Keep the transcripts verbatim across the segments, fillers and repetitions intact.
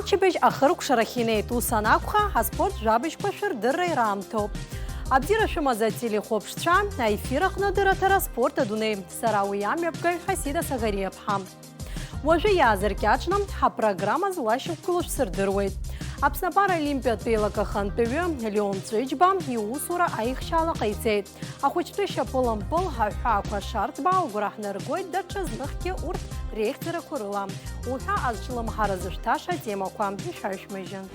Аччабжь ахыркәшарахь инеит, ус анакәха, аспорт жәабжьқәа шәырдырра ираамҭоуп. Абзиара шәымаз ателехәаԥшцәа, аефир аҟны адырраҭара Спорт адунеи. Сара уи амҩаԥгаҩ Ҳасида Сагариаԥҳа. Уажәы иаазыркьаҿны ҳапрограмма злашьақәгылоу шәсырдыруеит. Аԥсны апаралимпиатә еилак ахантәаҩы Леон Ҵәыџьба иусура аихшьаала ҟаиҵеит. Ахәыҷтәы шьапылампыл аҳәаақәа шарҭбаау агәра ҳнаргоит даҽазныкгьы урҭ реихьӡарақәа рыла. Уҳәа азҿлымҳара зышәҭаша атемақәа ишәашәмыжьын.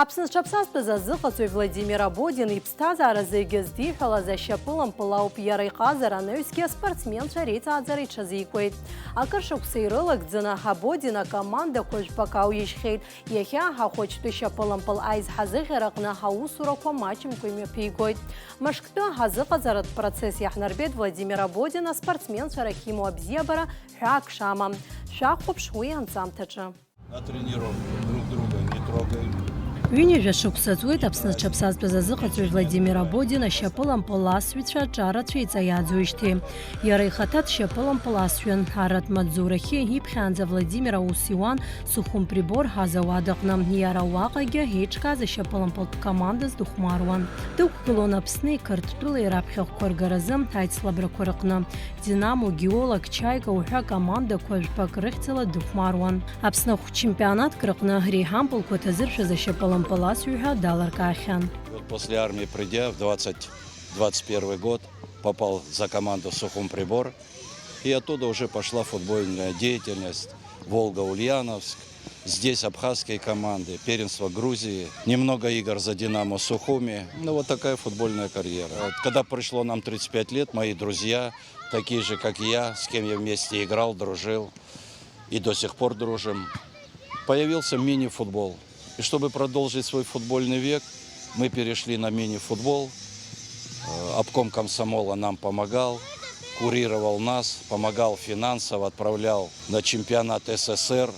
Аԥсны зҽаԥсазтәыз азыҟаҵаҩ Владимир Абодин иԥсҭазаара зегьы здиҳәалаз ашьапылампыл ауп. Иара иҟазара анаҩсгьы аспортсменцәа реиҵааӡара иҽазикуеит. Акыр шықәса ирылагӡаны Абодин акомандақәа жәпак ауижьхьеит. Иахьа ахәыҷтәы шьапылампыл аизҳазыӷьараҟны аусурақәа маҷымкәа имҩаԥигоит. Мышктәы азыҟаҵаратә процесс иаҳнарбеит Владимир Абодин аспортсменцәа рахь имоу абзиабара ҳәаак шамам. Шәахәаԥш уи анҵамҭаҿы. На тренировке друг друга не трогаем. Ҩынҩажәа шықәса ҵуеит Аԥсны зҽаԥсазтәыз азыҟаҵаҩ Владимир Абодин ашьапылампыл асҩцәа аҿарацәа иҵаиааӡоижьҭеи. Иара ихаҭа дшьапылампыл асҩын, арратә маҵзурахьы иԥхьаанӡа Владимир аус иуан Сухумприбор азауад аҟны, иара уаҟагьы еиҿкааз ашьапылампылтә командаз дыхәмаруан. Дықәгылон Аԥсни Қырҭтәылеи раԥхьахәқәа ргаразы аицлабрақәа рыҟны. Динамо, Геолог, Чаика уҳәа акомандақәа жәпак рыхьӡала дыхәмаруан. Аԥсны ахәчемпионатк рыҟны реиҳампылқәа ҭазыршәыз ашьапылампыл асҩы ҳәа даларкаахьан. Вот после армии придя в двадцать двадцать первый год, попал за команду Сухумприбор. И оттуда уже пошла футбольная деятельность. Волга-Ульяновск, здесь абхазские команды, первенство Грузии, немного игр за Динамо Сухуми. Ну, вот такая футбольная карьера. Вот когда пришло нам тридцать пять лет, мои друзья, такие же, как и я, с кем я вместе играл, дружил и до сих пор дружим, появился мини-футбол. И чтобы продолжить свой футбольный век, мы перешли на мини-футбол. Э, обком комсомола нам помогал, курировал нас, помогал финансово, отправлял на чемпионат С С С Р,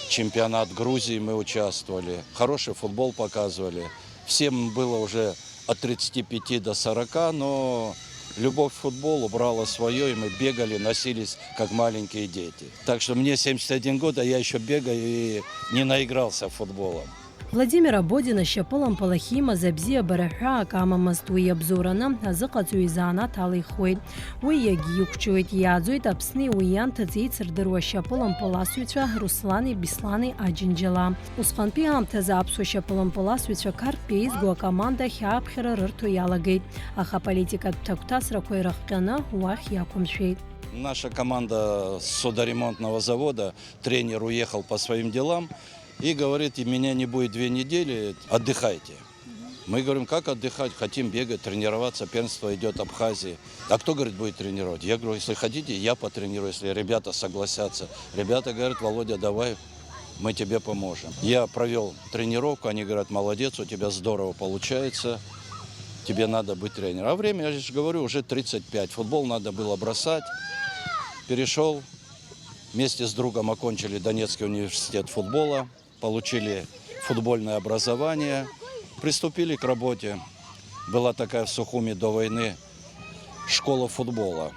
чемпионат Грузии мы участвовали. Хороший футбол показывали. Всем было уже от тридцати пяти до сорока, но любовь к футболу брала свое, и мы бегали, носились, как маленькие дети. Так что мне семьдесят один год, а я ещё бегаю и не наигрался футболом. Владимир Абодин ашьапылампыл ахь имаз абзиабара ҳәаак амамызт, уи иабзоураны азыҟаҵаҩы изанааҭ алихуеит. Уи иагьиқәҿиоит, иааӡоит Аԥсни уи ианҭыҵ еицырдыруа ашьапылампыл асыҩцәа Руслани Беслани Аџьынџьала. Усҟантәи аамҭазы аԥсуа шьапылампыл асыҩцәа Қарҭтәи еизго акоманда ахь ааԥхьара рырҭо иалагеит, аха аполитикатә ҭагәҭасрақәа ирыхҟьаны уахь иақәымшәеит. Наша команда судоремонтного завода, тренер уехал по своим делам и говорит: «И меня не будет две недели, отдыхайте». Мы говорим: «Как отдыхать? Хотим бегать, тренироваться, первенство идёт Абхазии». «А кто, говорит, будет тренировать?» Я говорю: «Если хотите, я потренирую, если ребята согласятся». Ребята говорят: «Володя, давай, мы тебе поможем». Я провёл тренировку, они говорят: «Молодец, у тебя здорово получается, тебе надо быть тренером». А время, я же говорю, уже тридцать пять, футбол надо было бросать. Перешёл, вместе с другом окончили Донецкий университет футбола. Получили футбольное образование, приступили к работе. Была такая в Сухуми до войны школа футбола.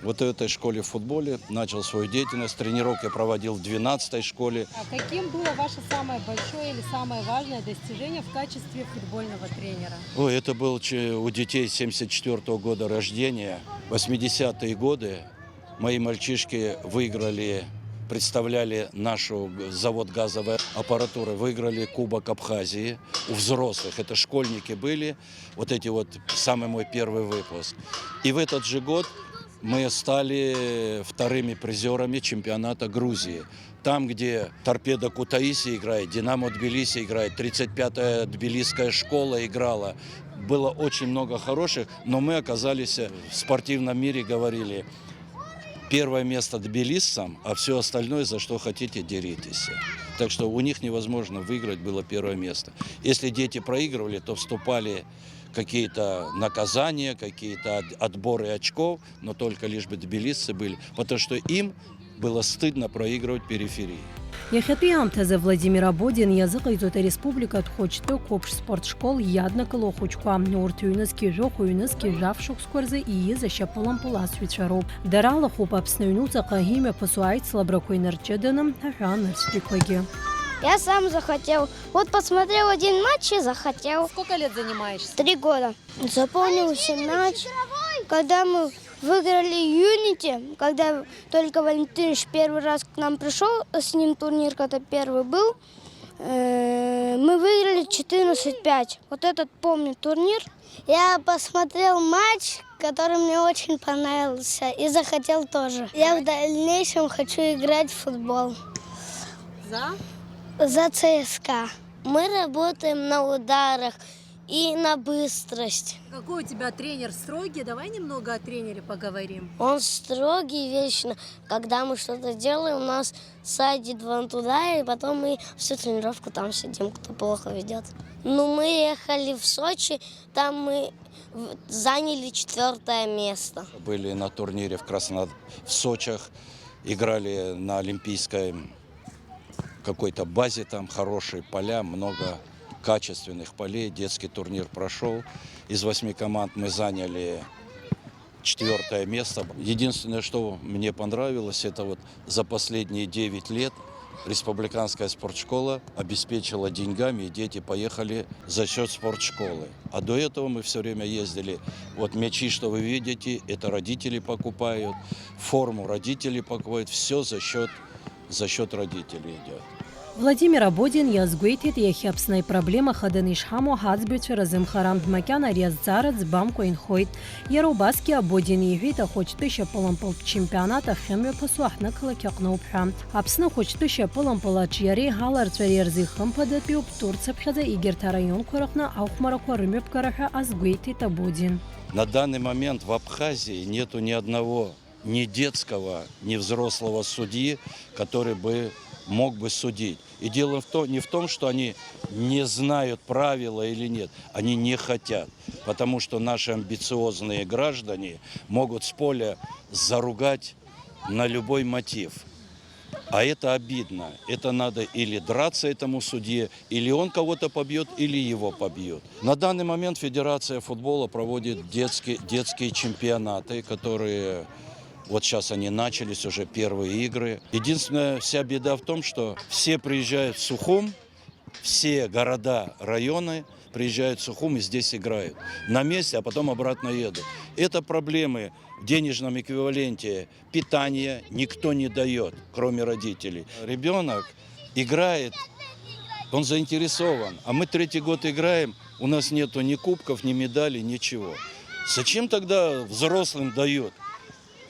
Вот в этой школе футболе начал свою деятельность, тренировки проводил в двенадцатой школе. А каким было ваше самое большое или самое важное достижение в качестве футбольного тренера? Ой, это был че-, у детей семьдесят четвёртого года рождения, восьмидесятые годы. Мои мальчишки выиграли, представляли нашу г-, завод газовой аппаратуры, выиграли Кубок Абхазии у взрослых. Это школьники были, вот эти вот, самый мой первый выпуск. И в этот же год мы стали вторыми призёрами чемпионата Грузии. Там, где Торпедо Кутаиси играет, Динамо Тбилиси играет, тридцать пятая тбилисская школа играла. Было очень много хороших, но мы оказались, э, в спортивном мире говорили: «Первое место тбилисцам, а всё остальное, за что хотите, деритесь». Так что у них невозможно выиграть было первое место. Если дети проигрывали, то вступали какие-то наказания, какие-то от-, отборы очков, но только лишь бы тбилисцы были, потому что им было стыдно проигрывать периферии. Иахьатәи аамҭазы Владимир Абодин иазыҟаиҵоит ареспубликатә хәыҷтәы қәыԥш спорт школ иаднакыло ахәыҷқәа. Урҭ ҩнызқьи жәохә, ҩнызқьи жәаф шықәсқәа рзы ииз ашьапылампыл асҩцәа роуп. Дара алахәуп Аԥсны аҩнуҵаҟа имҩаԥысуа аицлабрақәа инарҷыданы аҳәаа нырцәтәиқәагьы. Я сам захотел. Вот посмотрел один матч и захотел. Сколько лет занимаешься? Три года. Запомнился матч, когда мы выиграли Юнити, когда только Валентинович первый раз к нам пришёл, с ним турнир, когда первый был, э, мы выиграли четырнадцать пять. Вот этот помню турнир. Я посмотрел матч, который мне очень понравился, и захотел тоже. Я в дальнейшем хочу играть в футбол. За? За ЦСКА. Мы работаем на ударах и на быстрость. Какой у тебя тренер строгий? Давай немного о тренере поговорим. Он строгий вечно. Когда мы что-то делаем, нас садит вон туда, и потом мы всю тренировку там сидим, кто плохо ведёт. Ну, мы ехали в Сочи, там мы в-, заняли четвёртое место. Были на турнире в Красно-, в Сочах, играли на Олимпийской какой-то базе, там хорошие поля, много качественных полей, детский турнир прошёл. Из восьми команд мы заняли четвёртое место. Единственное, что мне понравилось, это вот за последние девять лет республиканская спортшкола обеспечила деньгами, и дети поехали за счёт спортшколы. А до этого мы всё время ездили. Вот мячи, что вы видите, это родители покупают, форму родители покупают, всё за счёт, за счёт родителей идёт. Владимир Абодин иазгәеиҭеит, иахьа Аԥсны аипроблема хаданы ишҳамоу ҳаӡбаҩцәа разымхара. Макьана ари азҵаара ӡбамкәа инхоит. Иара убасгьы Абодин иҳәеит, ахәыҷтәы шьапылампылтә чемпионат ахьымҩаԥысуа ҳнықалақь аҟноуп ҳәа. Аԥсны ахәыҷтәы шьапылампыл аҿиареи аларҵәареи рзы ихымԥадатәиуп Турцаԥхьаӡа егьырҭ араионқәа рыҟны ахәмарақәа рымҩаԥгара ҳәа азгәеиҭеит Абодин. На данный момент в Абхазии нету ни одного, ни детского, ни взрослого судьи, который бы мог бы судить. И дело в том, не в том, что они не знают правила или нет, они не хотят, потому что наши амбициозные граждане могут с поля заругать на любой мотив. А это обидно. Это надо или драться этому судье, или он кого-то побьёт, или его побьют. На данный момент Федерация футбола проводит детские, детские чемпионаты, которые вот щас они начались, уже первые игры. Единственная вся беда в том, что все приезжают в Сухум, все города, районы приезжают в Сухум и здесь играют. На месте, а потом обратно едут. Это проблемы в денежном эквиваленте. Питание никто не даёт, кроме родителей. Ребёнок играет, он заинтересован, а мы третий год играем, у нас нету ни кубков, ни медалей, ничего. Зачем тогда взрослым дают?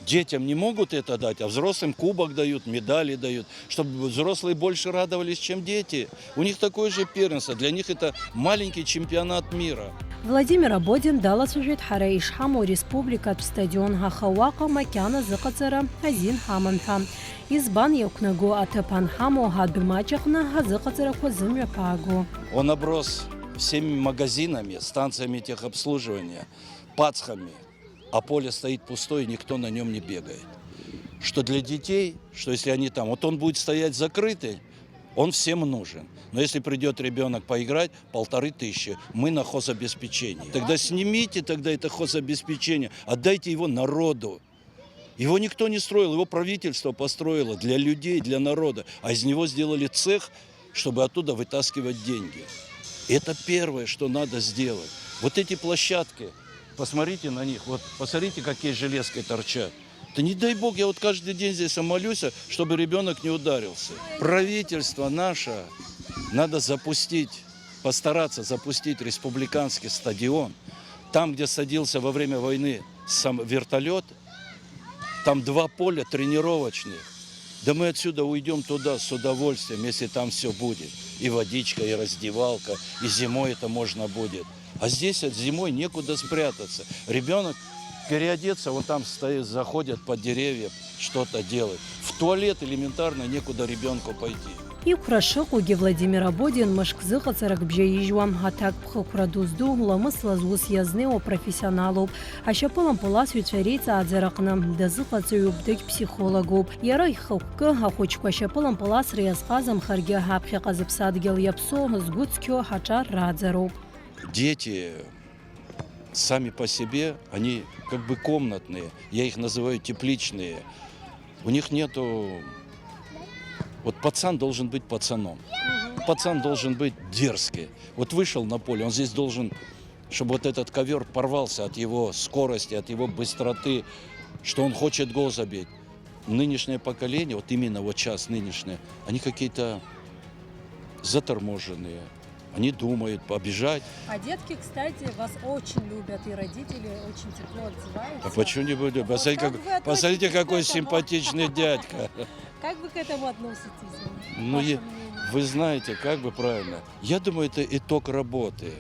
Детям не могут это дать, а взрослым кубок дают, медали дают, чтобы взрослые больше радовались, чем дети. У них такое же первенство, для них это маленький чемпионат мира. Владимир Абодин далацәажәеит ҳара ишҳамоу республикатә стадион, аха уаҟа макьана зыҟаҵара азин ҳамам ҳәа. Избан, иақәнаго аҭыԥ анҳамоу адәы маҷ аҟны азыҟаҵарақәа зымҩаԥаагоу. Он оброс всеми магазинами, станциями техобслуживания, пацхами, а поле стоит пустое, никто на нём не бегает. Что для детей, что если они там, вот он будет стоять закрытый, он всем нужен. Но если придёт ребёнок поиграть, полторы тысячи, мы на хозобеспечении. Тогда снимите тогда это хозобеспечение, отдайте его народу. Его никто не строил, его правительство построило для людей, для народа, а из него сделали цех, чтобы оттуда вытаскивать деньги. Это первое, что надо сделать. Вот эти площадки, посмотрите на них, вот посмотрите, какие железки торчат. Да не дай бог, я вот каждый день здесь молюсь, чтобы ребёнок не ударился. Правительство наше, надо запустить, постараться запустить республиканский стадион. Там, где садился во время войны сам вертолёт, там два поля тренировочных. Да мы отсюда уйдём туда с удовольствием, если там всё будет. И водичка, и раздевалка, и зимой это можно будет. А здесь от зимой некуда спрятаться. Ребёнок переодеться, он там стоит, заходят под деревья, что-то делать. В туалет элементарно некуда ребёнку пойти. Иқәра шыҟоугьы, Владимир Абодин мышк зыҟаҵарак бжьаижьуам, аҭакԥхықәра ду зду, ламысла зус иазнеиуа профессионалуп. Ашьапылампыласҩцәа реиҵааӡараҟны дазыҟаҵаҩуп, дагьԥсихологуп. Иара ихықәкы, ахәыҷқәа ашьапылампыласра иазҟазамхаргьы, аԥхьаҟа зыԥсадгьыл иаԥсоу, згәы цқьоу аҿар рааӡароуп. Дети сами по себе, они как бы комнатные, я их называю тепличные. У них нету... Вот пацан должен быть пацаном. Пацан должен быть дерзкий. Вот вышел на поле, он здесь должен, чтобы вот этот ковёр порвался от его скорости, от его быстроты, что он хочет гол забить. Нынешнее поколение, вот именно вот сейчас нынешнее, они какие-то заторможенные. Они думают, побежать. А детки, кстати, вас очень любят, и родители очень тепло отзываются. А почему не буду? Вот посмотрите, как, вы относитесь посмотрите, какой к этому? Симпатичный дядька. Как вы к этому относитесь? Ну, ваше я, мнение? Вы знаете, как бы правильно. Я думаю, это итог работы.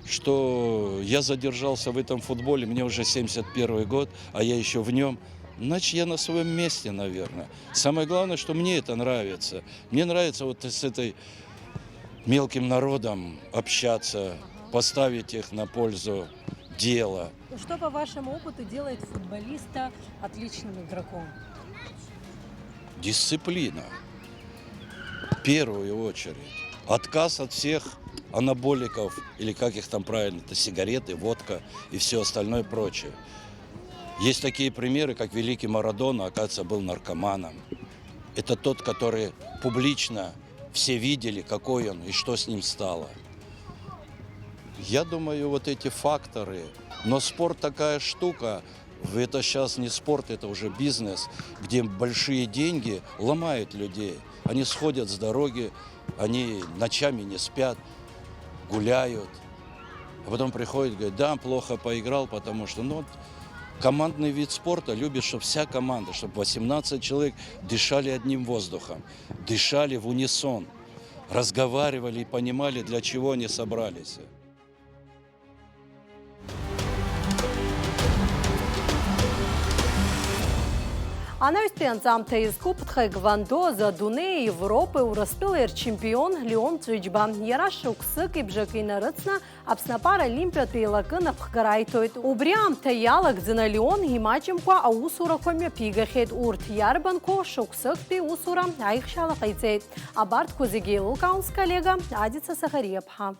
Что я задержался в этом футболе, мне уже семьдесят первый год, а я еще в нем. Значит, я на своем месте, наверное. Самое главное, что мне это нравится. Мне нравится вот с этой мелким народом общаться, поставить их на пользу дела. Что, по вашему опыту, делает футболиста отличным игроком? Дисциплина. В первую очередь. Отказ от всех анаболиков, или как их там правильно, это сигареты, водка и всё остальное прочее. Есть такие примеры, как великий Марадона, оказывается, был наркоманом. Это тот, который публично все видели, какой он и что с ним стало. Я думаю, вот эти факторы. Но спорт такая штука, в-, это щас не спорт, это уже бизнес, где большие деньги ломают людей. Они сходят с дороги, они ночами не спят, гуляют. А потом приходят, говорят: «Да, плохо поиграл, потому что», ну, вот, командный вид спорта любит, чтоб вся команда, чтоб восемнадцать человек дышали одним воздухом, дышали в унисон, разговаривали и понимали, для чего они собрались. Анаҩстәи анҵамҭа иазкуп тхэквондо азы адунеи, Европеи, Урыстәылеи рчемпион Леон Ҵәыџьба. Иара шықәсык ибжак инарыцны Аԥсны апаралимпиатә еилакы напхгара аиҭоит. Убри аамҭа иалагӡаны Леон имаҷымкәа аусурақәа мҩаԥигахьеит. Урҭ иарбанқәоу шықәсыктәи усура аихшьала ҟаиҵеит. Абарҭқәа зегьы еилылкаауан сколлега Адица Сахариаԥҳа.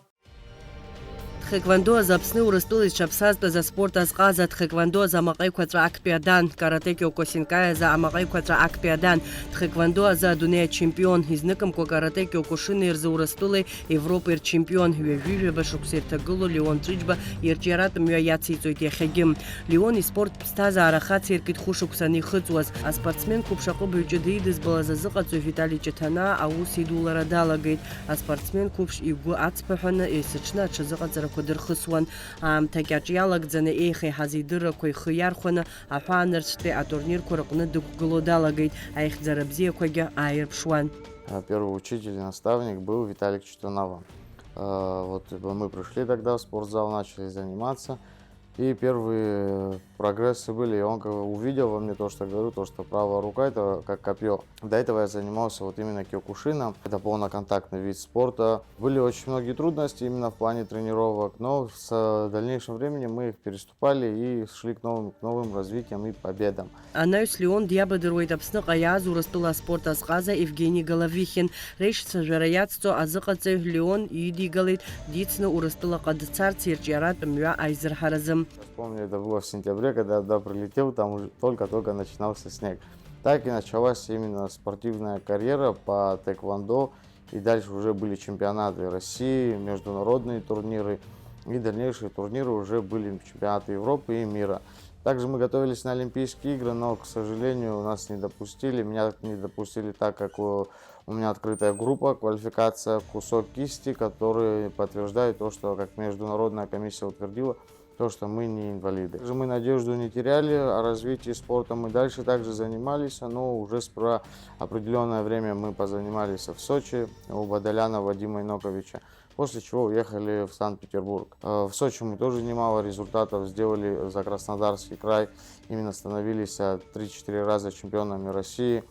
Тхэквондо азы Аԥсни Урыстәылеи зҽаԥсазтәыз аспорт азҟаза, тхэквондо азы амаҟа еиқәаҵәа актәи адан, каратэ киокусинкаи азы амаҟа еиқәаҵәа актәи адан, тхэквондо азы адунеи ачемпион, изныкымкәа каратэ киокушинеи рзы Урыстәылеи Европеи рчемпион, ҩажәи жәаба шықәса ирҭагылоу Леон Ҵәыџьба ирҿиаратә мҩа иациҵоит иахьагьы. Леон испорттә ԥсҭазаара хациаркит хәышықәса анихыҵуаз. Аспортсмен қәыԥш аҟыбаҩ ҷыда идызбалаз азыҟаҵаҩ Витали Ҷыҭанаа аус идулара далагеит. Аспортсмен қәыԥш игәы ацԥыҳәаны есыҽны аҽазыҟаҵарақәа дырхысуан. Аамҭа кьаҿ иалагӡаны еихеиҳаз идыррақәа ихы иархәаны, аҳәаанырцәтәи атурнирқәа рыҟны дықәгыло далагеит, аихьӡара бзиақәагьы ааирԥшуан. А, первый учитель и наставник был Виталик Читунава. А, вот, типа, мы пришли тогда в спортзал, начали заниматься. И первые прогрессы были, и он как бы увидел во мне то, что говорю, то, что правая рука — это как копьё. До этого я занимался вот именно киокушином. Это полноконтактный вид спорта. Были очень многие трудности именно в плане тренировок, но с дальнейшим временем мы их переступали и шли к новым, к новым развитиям и победам. Анаҩс Леон диабадыруеит Аԥсныҟа иааз Урыстәыла аспорт азҟаза Евгени Головихин. Реишьцәажәара иацҵо азыҟаҵаҩ Леон идигалеит дицны Урыстәылаҟа дцарц ирҿиаратә мҩа аизырҳаразы. Помню, это было в сентябре, когда я туда прилетел, там уже только-только начинался снег. Так и началась именно спортивная карьера по тхэквондо. И дальше уже были чемпионаты России, международные турниры и дальнейшие турниры уже были чемпионаты Европы и мира. Также мы готовились на Олимпийские игры, но, к сожалению, нас не допустили. Меня не допустили, так как у, у меня открытая группа, квалификация, кусок кисти, который подтверждает то, что, как международная комиссия утвердила, то, что мы не инвалиды. Также мы надежду не теряли о развитии спорта, мы дальше также занимались, но уже спра-, определённое время мы позанимались в Сочи у Бадаляна Вадима Иноковича, после чего уехали в Санкт-Петербург. Э, в Сочи мы тоже немало результатов сделали за Краснодарский край, именно становились, э, три-четыре раза чемпионами России.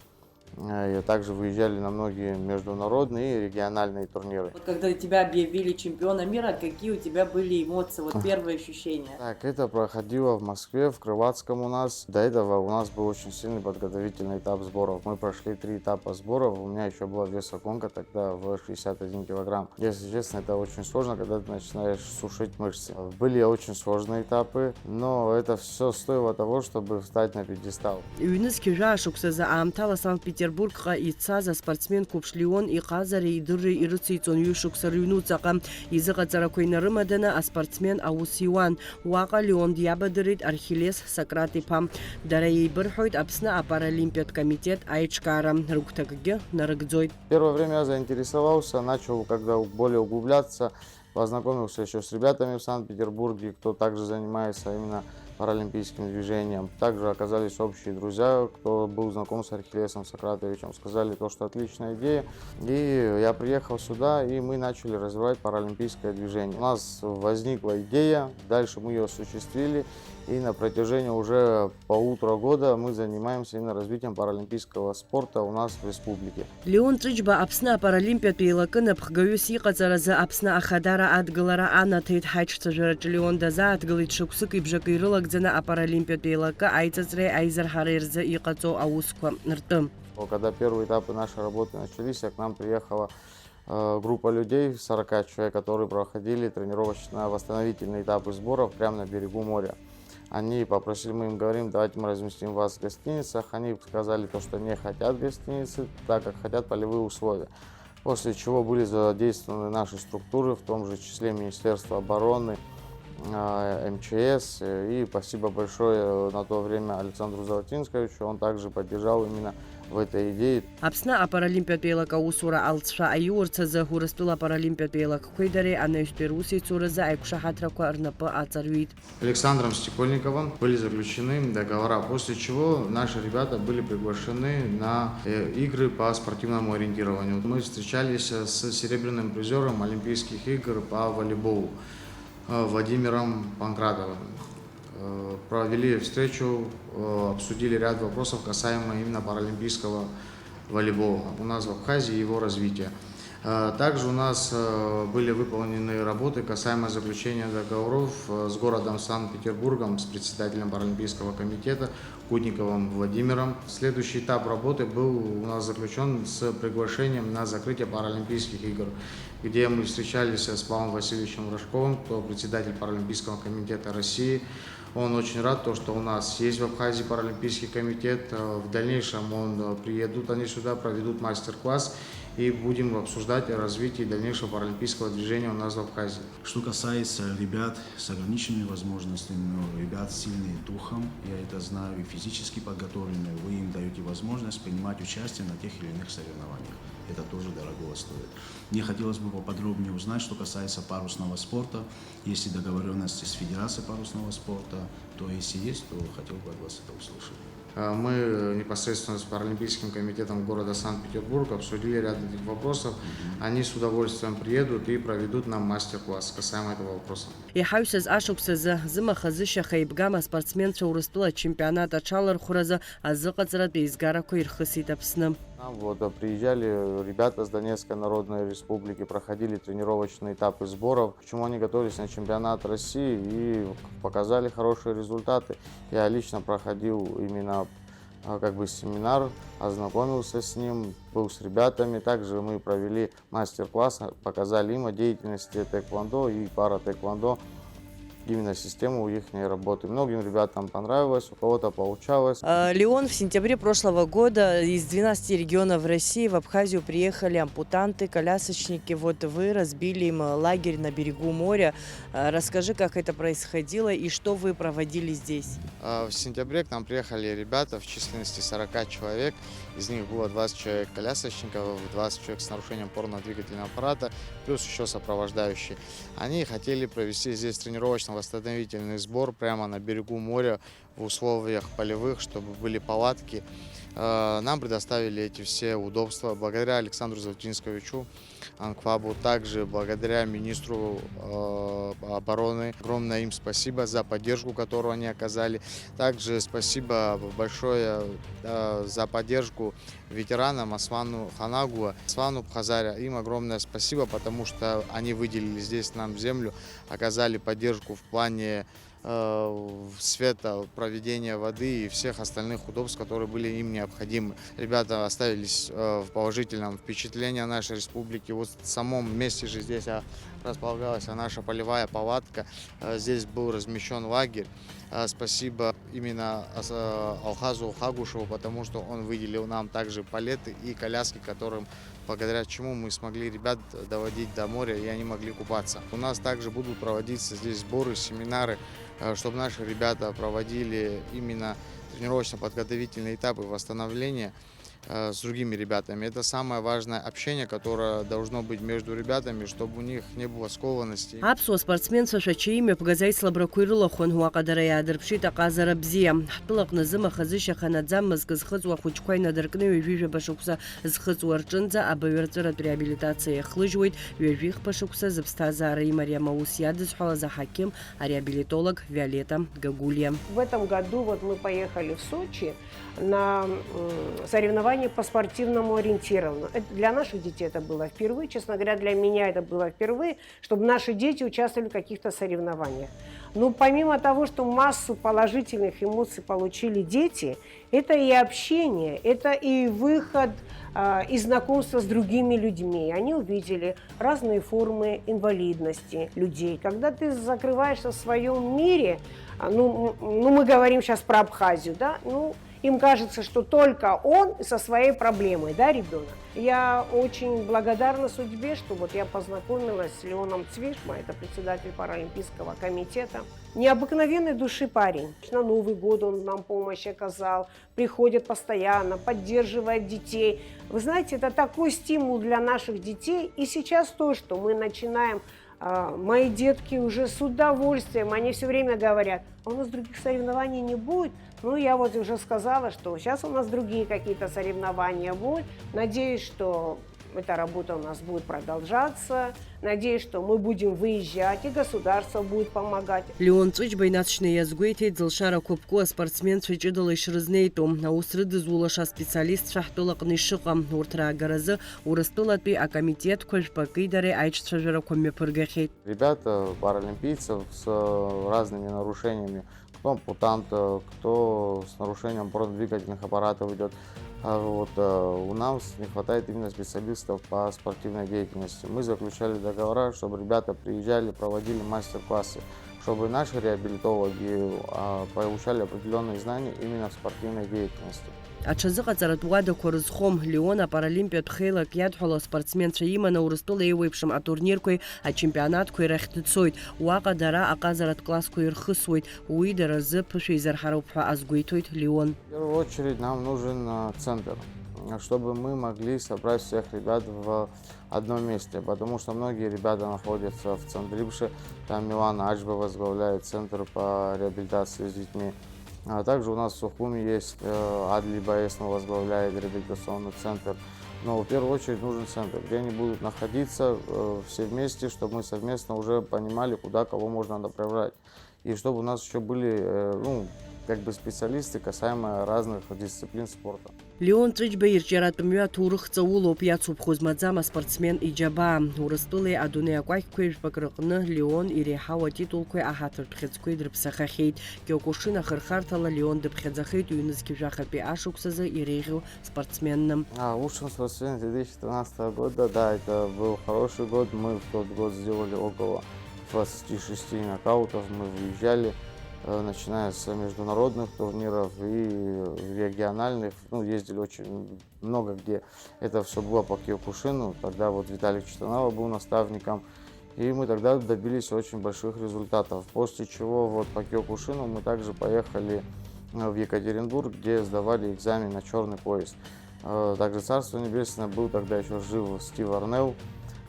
Э, и также выезжали на многие международные и региональные турниры. Вот когда тебя объявили чемпионом мира, какие у тебя были эмоции, вот первые ощущения? Так, это проходило в Москве, в Крылатском у нас. До этого у нас был очень сильный подготовительный этап сборов. Мы прошли три этапа сборов. У меня еще была весогонка тогда в шестьдесят один килограмм. Если честно, это очень сложно, когда ты начинаешь сушить мышцы. Были очень сложные этапы, но это все стоило того, чтобы встать на пьедестал. Ҩнызқь жәаа шықәсазы аамҭала Санкт-Петербургҟа ицаз аспортсмен қәыԥш Леон иҟазареи идырреи ирыциҵон ҩышықәса рыҩнуҵаҟа. Изыҟаҵарақәа инарымаданы аспортсмен аус иуан. Уаҟа Леон диабадырит Архилес Сократ-иԥа. Дара еибырҳәоит Аԥсны апаралимпиатә комитет аиҿкаара. Рыгәҭакгьы нарыгӡоит. Первое время я заинтересовался, начал когда более углубляться, познакомился еще с ребятами в Санкт-Петербурге, кто также занимается именно паралимпийским движением. Также оказались общие друзья, кто был знаком с Архилесом Сократовичем, сказали то, что отличная идея. И я приехал сюда, и мы начали развивать паралимпийское движение. У нас возникла идея, дальше мы ее осуществили, и на протяжении уже полутора года мы занимаемся именно развитием паралимпийского спорта у нас в республике. Леон Ҵәыџьба Аԥсны апаралимпиатә еилакы напхгаҩыс иҟаҵаразы Аԥсны Ахадара адгылара анаҭеит. Ҳаиҿцәажәараҿы Леон дазааҭгылеит шықәсыки бжаки ирылагӡаны апаралимпиатә еилакы аиҵыҵреи аизырҳареи рзы иҟаҵоу аусқәа ртәы. Когда первые этапы нашей работы начались, к нам приехала э, группа людей, сорока человек, которые проходили тренировочно-восстановительные этапы сборов прямо на берегу моря. Они попросили, мы им говорим, давайте мы разместим вас в гостиницах. Они сказали то, что не хотят гостиницы, так как хотят полевые условия. После чего были задействованы наши структуры, в том же числе Министерство обороны, э, М Ч С. Э, и спасибо большое на то время Александру Золотинсковичу, он также поддержал именно в этой идее. Аԥсны апаралимпиатә еилак аусура алҵшәа аиурц азы Урыстәыла апаралимпиатә еилакқәеи дареи анаҩстәи русеицуразы аиқәшаҳаҭрақәа рнапы аҵарҩит. Александром Стекольниковым были заключены договора, после чего наши ребята были приглашены на э, игры по спортивному ориентированию. Мы встречались с серебряным призером Олимпийских игр по волейболу э, Владимиром Панкратовым. Э, Провели встречу, э, обсудили ряд вопросов, касаемо именно паралимпийского волейбола у нас в Абхазии и его развития. Э, Также у нас э, были выполнены работы, касаемо заключения договоров э, с городом Санкт-Петербургом, с председателем Паралимпийского комитета Кудниковым Владимиром. Следующий этап работы был у нас заключен с приглашением на закрытие Паралимпийских игр, где мы встречались с Павлом Васильевичем Рожковым, кто председатель Паралимпийского комитета России. Он очень рад, то, что у нас есть в Абхазии Паралимпийский комитет. Э, В дальнейшем он э, приедут они сюда, проведут мастер-класс, и будем обсуждать о развитии дальнейшего паралимпийского движения у нас в Абхазии. Что касается ребят с ограниченными возможностями, ну, ребят сильные духом, я это знаю, и физически подготовленные, вы им даёте возможность принимать участие на тех или иных соревнованиях. Это тоже дорогого стоит. Мне хотелось бы поподробнее узнать, что касается парусного спорта. Есть ли договорённости с Федерацией парусного спорта, то если есть, то хотел бы от вас это услышать. Э, Мы непосредственно с Паралимпийским комитетом города Санкт-Петербург обсудили ряд этих вопросов. Они с удовольствием приедут и проведут нам мастер-класс касаемо этого вопроса. Иҳаҩсыз ашықәсазы зымаха-зышьаха еибгам аспортсменцәа Урыстәыла ачемпионат аҽалархәразы азыҟаҵаратә еизгарақәа ирхысит Аԥсны. Нам вот э, приезжали ребята с Донецкой Народной Республики, проходили тренировочные этапы сборов. Почему они готовились на чемпионат России и показали хорошие результаты. Я лично проходил именно а, как бы семинар, ознакомился с ним, был с ребятами. Также мы провели мастер-класс, показали им о деятельности тэквондо и пара-тэквондо, именно систему их работы. Многим ребятам понравилось, у кого-то получалось. А, Леон, в сентябре прошлого года из двенадцати регионов России в Абхазию приехали ампутанты, колясочники. Вот вы разбили им лагерь на берегу моря. А, Расскажи, как это происходило и что вы проводили здесь. А, В сентябре к нам приехали ребята в численности сорока человек. Из них было двадцать человек колясочников, двадцать человек с нарушением опорно-двигательного аппарата, плюс еще сопровождающие. Они хотели провести здесь тренировочно Восстановительный сбор прямо на берегу моря в условиях полевых, чтобы были палатки. Э, Нам предоставили эти все удобства благодаря Александру Завтинсковичу Анквабу, также благодаря министру э, обороны. Огромное им спасибо за поддержку, которую они оказали. Также спасибо большое э, за поддержку ветеранам Аслану Ханагуа, Аслану Пхазаря. Им огромное спасибо, потому что они выделили здесь нам землю, оказали поддержку в плане э, света, проведения воды и всех остальных удобств, которые были им необходимы. Ребята оставились э, в положительном впечатлении о нашей республике. Вот в самом месте же здесь а, располагалась а, наша полевая палатка. Э, Здесь был размещен лагерь. Э, Спасибо именно ас- э, Алхазу Хагушеву, потому что он выделил нам также палеты и коляски, которым благодаря чему мы смогли ребят доводить до моря, и они могли купаться. У нас также будут проводиться здесь сборы, семинары, э, чтобы наши ребята проводили именно тренировочно-подготовительные этапы восстановления э, с другими ребятами. Это самое важное общение, которое должно быть между ребятами, чтобы у них не было скованности. Аԥсуа спортсменцәа Шәача имҩаԥгаз аицлабрақәа ирылахәын, уаҟа дара иаадырԥшит аҟазара бзиа. Ҳтәылаҟны зымаха-зышьа ханаӡам мызкы зхыҵуа ахәыҷқәа инадыркны ҩажәи жәаба шықәса зхыҵуа рҿынӡа абаҩырҵәыратә реабилитациа иахлыжьуеит, ҩажәихԥа шықәса зыԥсҭазаара имариам аус иадызҳәалаз аҳақьым, ареабилитолог Виолетта Гагулиа. В этом году вот мы поехали в Сочи на м, соревнования по спортивному ориентированию. Это, для наших детей это было впервые, честно говоря, для меня это было впервые, чтобы наши дети участвовали в каких-то соревнованиях. Но помимо того, что массу положительных эмоций получили дети, это и общение, это и выход а, и знакомство с другими людьми. Они увидели разные формы инвалидности людей. Когда ты закрываешься в своем мире, а, ну, м- ну мы говорим сейчас про Абхазию, да, ну, им кажется, что только он со своей проблемой, да, ребенок. Я очень благодарна судьбе, что вот я познакомилась с Леоном Цвишма, это председатель Паралимпийского комитета. Необыкновенной души парень. На Новый год он нам помощь оказал, приходит постоянно, поддерживает детей. Вы знаете, это такой стимул для наших детей. И сейчас то, что мы начинаем, а, мои детки уже с удовольствием, они все время говорят: «А у нас других соревнований не будет?» Ну, я вот уже сказала, что сейчас у нас другие какие-то соревнования будут. Надеюсь, что эта работа у нас будет продолжаться. Надеюсь, что мы будем выезжать, и государство будет помогать. Леон Ҵәыџьба инаҵшьны иазгәеиҭеит, зылшарақәа ԥку аспортсменцәа ҷыдала ишрызнеитәу, аус рыдызулаша аспециалистцәа ҳтәылаҟны ишыҟам. Урҭ раагаразы Урыстәылатәи акомитетқәа жәпаки дареи аиҿцәажәарақәа мҩаԥыргахьеит. Ребята, паралимпийцев с э, разными нарушениями, кто ампутант, э, кто с нарушением опорно-двигательных аппаратов идет. А вот э, у нас не хватает именно специалистов по спортивной деятельности. Мы заключали договора, чтобы ребята приезжали, проводили мастер-классы, чтобы наши реабилитологи а, получали определенные знания именно в спортивной деятельности. Аҽазыҟаҵаратә уадақәа рызхом. Леон апаралимпиатә хеилак иадҳәало аспортсменцәа иманы Урыстәыла еиуеиԥшым атурнирқәеи ачемпионатқәеи рахь дцоит. Уаҟа дара аҟазаратә классқәа ирхысуеит. Уи дара рзы ԥышәа изырҳароуп ҳәа азгәеиҭоит Леон. В первую очередь нам нужен э, центр, э, чтобы мы могли собрать всех ребят в одном месте, потому что многие ребята находятся в Цандрибше, там Милана Аджба возглавляет центр по реабилитации с детьми. А также у нас в Сухуми есть э, Адли Баесма возглавляет реабилитационный центр. Но в первую очередь нужен центр, где они будут находиться э, все вместе, чтобы мы совместно уже понимали, куда кого можно направлять. И чтобы у нас еще были э, ну, как бы специалисты, касаемо разных дисциплин спорта. Леон Ҵәыџьба ирҿиаратә мҩа аҭоурых ҵаулоуп, иацуп хәы змаӡам аспортсмен иџьабаа. Урыстәылеи адунеи акәакьқәеи жәпак рыҟны Леон иреиҳау атитулқәеи аҳаҭыртә хьыӡқәеи дрыԥсахахьеит. Киокушин ахырхарҭала Леон дыԥхьаӡахеит ҩнызқь жәахатәи ашықәсазы иреиӷьу спортсменны. А, лучшим спортсменом две тысячи тринадцатого года, да, это был хороший год. Мы в тот год сделали около двадцати шести нокаутов, мы выезжали, э, начиная с международных турниров и региональных. Ну, ездили очень много где. Это все было по Киокушину. Тогда вот Виталий Читанава был наставником. И мы тогда добились очень больших результатов. После чего вот по Киокушину мы также поехали э, в Екатеринбург, где сдавали экзамен на черный пояс. Э, Также Царство Небесное, был тогда еще жив Стив Арнелл.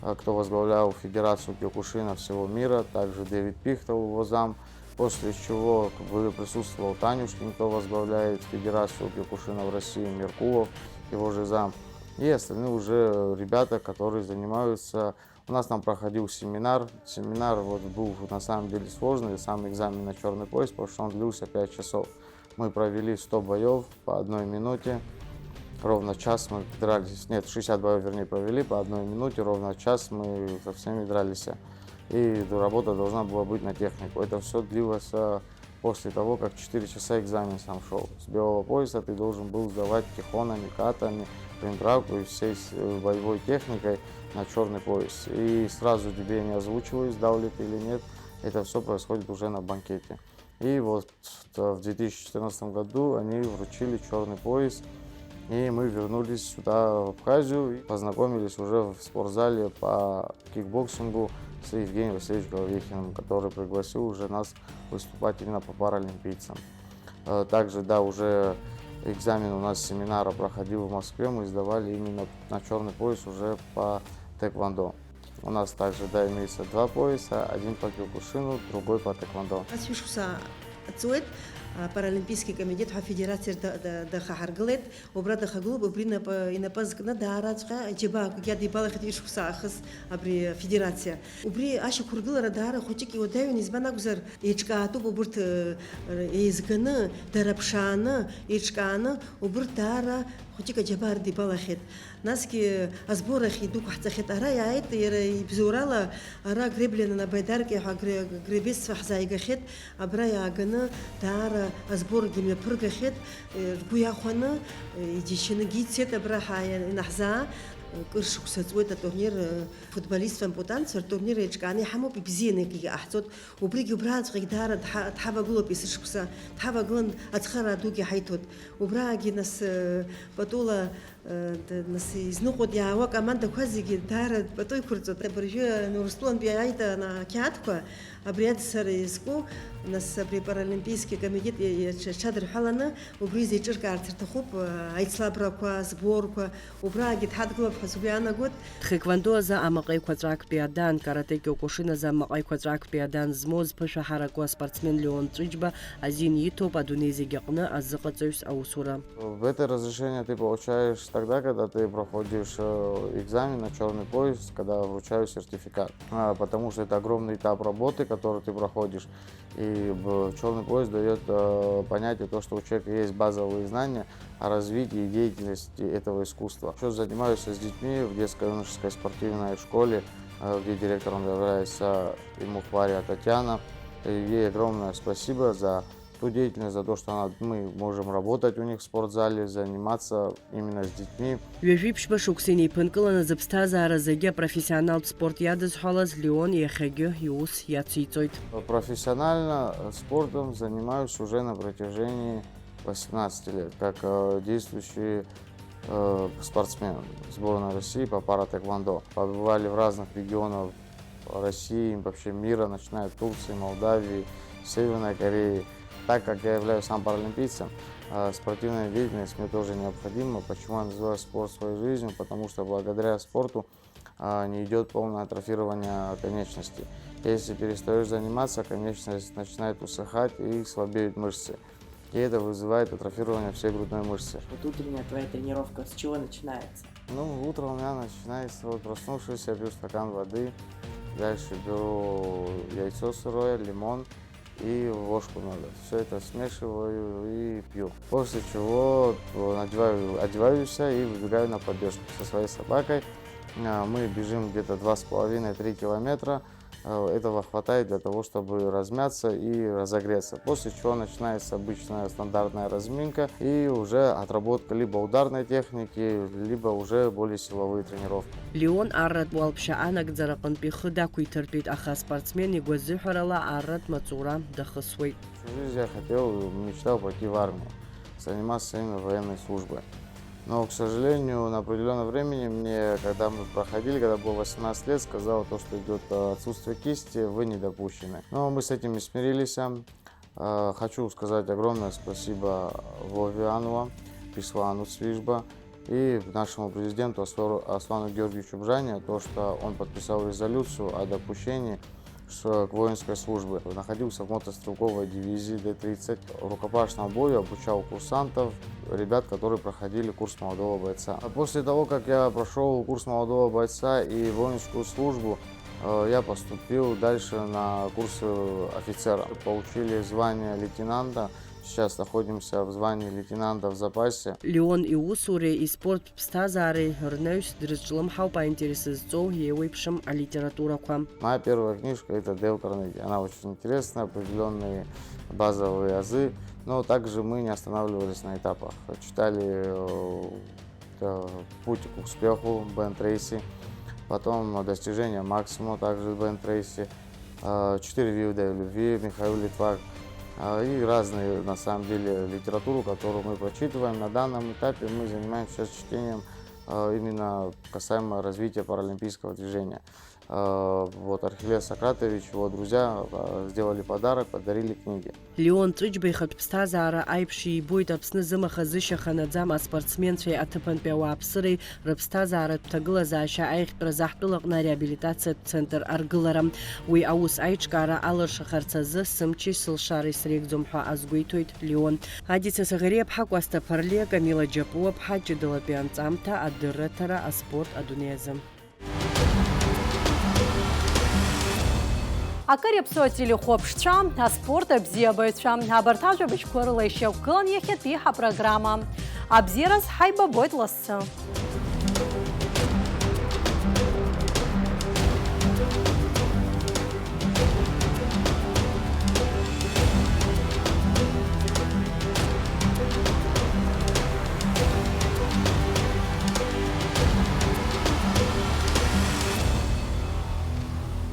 а, кто возглавлял Федерацию Киокушина всего мира, также Дэвид Пихтел, его зам, после чего как бы присутствовал Танюшкин, кто возглавляет Федерацию Киокушина в России, Меркулов, его же зам, и остальные уже ребята, которые занимаются. У нас там проходил семинар. Семинар вот был на самом деле сложный, сам экзамен на черный пояс, потому что он длился пять часов. Мы провели сто боев по одной минуте. Ровно час мы дрались, нет, шестьдесят боев, вернее, провели по одной минуте, ровно час мы со всеми дрались. И работа должна была быть на технику. Это все длилось, а, после того, как четыре часа экзамен сам шел. С белого пояса ты должен был сдавать кихонами, катами, пендрагу и всей с-, э, боевой техникой на черный пояс. И сразу тебе не озвучивали, сдал ли ты или нет. Это все происходит уже на банкете. И вот, э, в две тысячи четырнадцатом году они вручили черный пояс, и мы вернулись сюда, в Абхазию, и познакомились уже в спортзале по кикбоксингу с Евгением Васильевичем Головихиным, который пригласил уже нас выступать именно по паралимпийцам. Э, также, да, уже экзамен у нас семинара проходил в Москве, мы сдавали именно на черный пояс уже по тэквондо. У нас также, да, имеется два пояса, один по киокушину, другой по тэквондо. Ас ҩышықәса ҵуеит, а, Паралимпийский комитет ҳәа афедерациа да-, да-, дахаҳаргылеит. Убра дахагылоуп, убри инапы, инапы зкны даараҵәҟьа џьабаақәагьы адибалахьеит ҩышықәса аахыс абри афедерациа. Убри ашьақәыргылара даара хәыҷык иуадаҩын, избан акәзар, еиҿкаатәуп убырҭ, э, еизганы, дара ԥшааны, еиҿкааны, убырҭ даара хәыҷык аџьабаа рыдибалахьеит. Насгьы асбор ахь идәықәаҳҵахьеит. Ара иааит иара ибзоурала, ара Греблина на байдарке ҳәа гре-, гребеццәа ҳзааигахьеит. Абра иааганы даара асборгьы мҩаԥыргахьеит, э, ргәы иахәаны, э, иџьашьаны ицеит абра ҳа-, ианаҳзаа, э, кыр шықәса ҵуеит атурнир, э, футболистцәа ампутантцәа ртурнир еиҿкааны иҳамоуп, ибзианы егьигьы ҟаҳҵоит. Убригьы убраҵәҟьагь даара дҳа-, дҳавагылоуп есышықәса, дҳавагылан ацхыраа дугьы ҳаиҭоит. Убраагьы нас, э, патула, э, д-, нас изныҟәоит иаауа акомандақәа зегьы даара пату иқәырҵоит. Абыржәы Урыстәылантәи иааит ана ақьаадқәа, абри адҵара иазку, нас абри апаралимпийский комитет иа-, иаҽ-, аҽадырҳәаланы убри зеиҿыркаарц рҭахуп, э, аицлабрақәа, асборқәа, убраагьы дҳадгылап ҳәа сгәы иаанагоит. Тхэквондо азы амаҟа еиқәаҵәа актәи адан, каратэ киокушин азы амаҟа еиқәаҵәа актәи адан змоу зԥышәа ҳараку аспортсмен Леон Ҵәыџьба азин иҭоуп адунеи зегь аҟны азыҟаҵаҩс аусура. В это разрешение ты получаешь тогда, когда ты проходишь, э, экзамен на черный пояс, когда вручают сертификат. А, потому что это огромный этап работы, который ты проходишь. И черный пояс дает, э, понятие то, что у человека есть базовые знания о развитии и деятельности этого искусства. Ещё занимаюсь с детьми в детско-юношеской спортивной школе, э, где директором является Имухвария Татьяна. И ей огромное спасибо за ту деятельность, за то, что она, мы можем работать у них в спортзале, заниматься именно с детьми. Ҩажәи ԥшьба шықәса инеиԥынкыланы зыԥсҭазаара зегьы апрофессионалтә спорт иадызҳәалаз Леон иахьагьы иус иациҵоит. Профессионально спортом занимаюсь уже на протяжении восемнадцати лет, как, э, действующий, э, спортсмен сборной России по пара-тэквондо. Побывали в разных регионах России, вообще мира, начиная от Турции, Молдавии, Северной Кореи. Так как я являюсь сам паралимпийцем, э, спортивная деятельность мне тоже необходима. Почему я называю спорт своей жизнью? Потому что благодаря спорту, а, не идёт полное атрофирование конечностей. Если перестаёшь заниматься, конечность начинает усыхать и слабеют мышцы. И это вызывает атрофирование всей грудной мышцы. Вот утренняя твоя тренировка с чего начинается? Ну, утро у меня начинается, вот проснувшись, я пью стакан воды, дальше беру яйцо сырое, лимон и ложку меда. Всё это смешиваю и пью. После чего, э, надеваю, одеваюсь и выбегаю на пробежку со своей собакой. А, мы бежим где-то два с половиной-три километра. Э, этого хватает для того, чтобы размяться и разогреться. После чего начинается обычная стандартная разминка и уже отработка либо ударной техники, либо уже более силовые тренировки. Леон арратә уалԥшьа анагӡара аҟынтә ихы дақәиҭыртәеит, аха аспортсмен игәазыҳәарала арратә маҵура дахысуеит. Всю жизнь я хотел, мечтал пойти в армию, заниматься именно военной службой. Но, к сожалению, на определённое время мне, когда мы проходили, когда было восемнадцать лет, сказала то, что идёт, э, отсутствие кисти, вы не допущены. Но мы с этим и смирились. Э, хочу сказать огромное спасибо Вове Ануа, Беслану Цвижба, И нашему президенту Аслору- Аслану Георгиевичу Бжане то, что он подписал резолюцию о допущении с- к воинской службе. Находился в мотострелковой дивизии Д тридцать. Рукопашному бою обучал курсантов, ребят, которые проходили курс молодого бойца. А после того, как я прошел курс молодого бойца и воинскую службу, э, я поступил дальше на курсы офицера. Получили звание лейтенанта. Сейчас находимся в звании лейтенанта в запасе. Леон иусуреи испорттә ԥсҭазаареи рнаҩс дрызҿлымҳауп аинтерес зҵоу, еиуеиԥшым алитературақәа. Моя первая книжка — это Дейл Карнеги. Она очень интересная, определенные базовые азы, но также мы не останавливались на этапах. Читали э, э, «Путь к успеху» Бен Трейси, потом «Достижение максимума» также Бен Трейси, э, «Четыре вида любви» Михаил Литвак, э, и разные, на самом деле, литературу, которую мы прочитываем. На данном этапе мы занимаемся сейчас чтением э, именно касаемо развития паралимпийского движения. Э, Вот Архилес Сократович, его друзья э, сделали подарок, подарили книги. Леон Ҵәыџьба ихатә ԥсҭазаара аиԥш иибоит Аԥсны зымаха-зышьа ханаӡам аспортсменцәеи аҭыԥантәи ауааԥсыреи рыԥсҭазааратә ҭагылазаашьа аиӷьтәразы ҳтәылаҟны ареабилитациатә центр аргылара. Уи аус аиҿкаара алыршахарц азы сымчи сылшареи среигӡом ҳәа азгәеиҭоит Леон. Адица Саӷариаԥҳа, Кәасҭа Ԥарлиа, Камила Џьапуаԥҳа, Ҷыдалатәи анҵамҭа, адырраҭара, аспорт адунеи азы. Акыр иаԥсоу ателехәаԥшцәа, аспорт абзиабаҩцәа, абарҭ ажәабжьқәа рыла ишьақәгылан иахьатәи ҳапрограмма. Абзиараз ҳаибабоит лассы.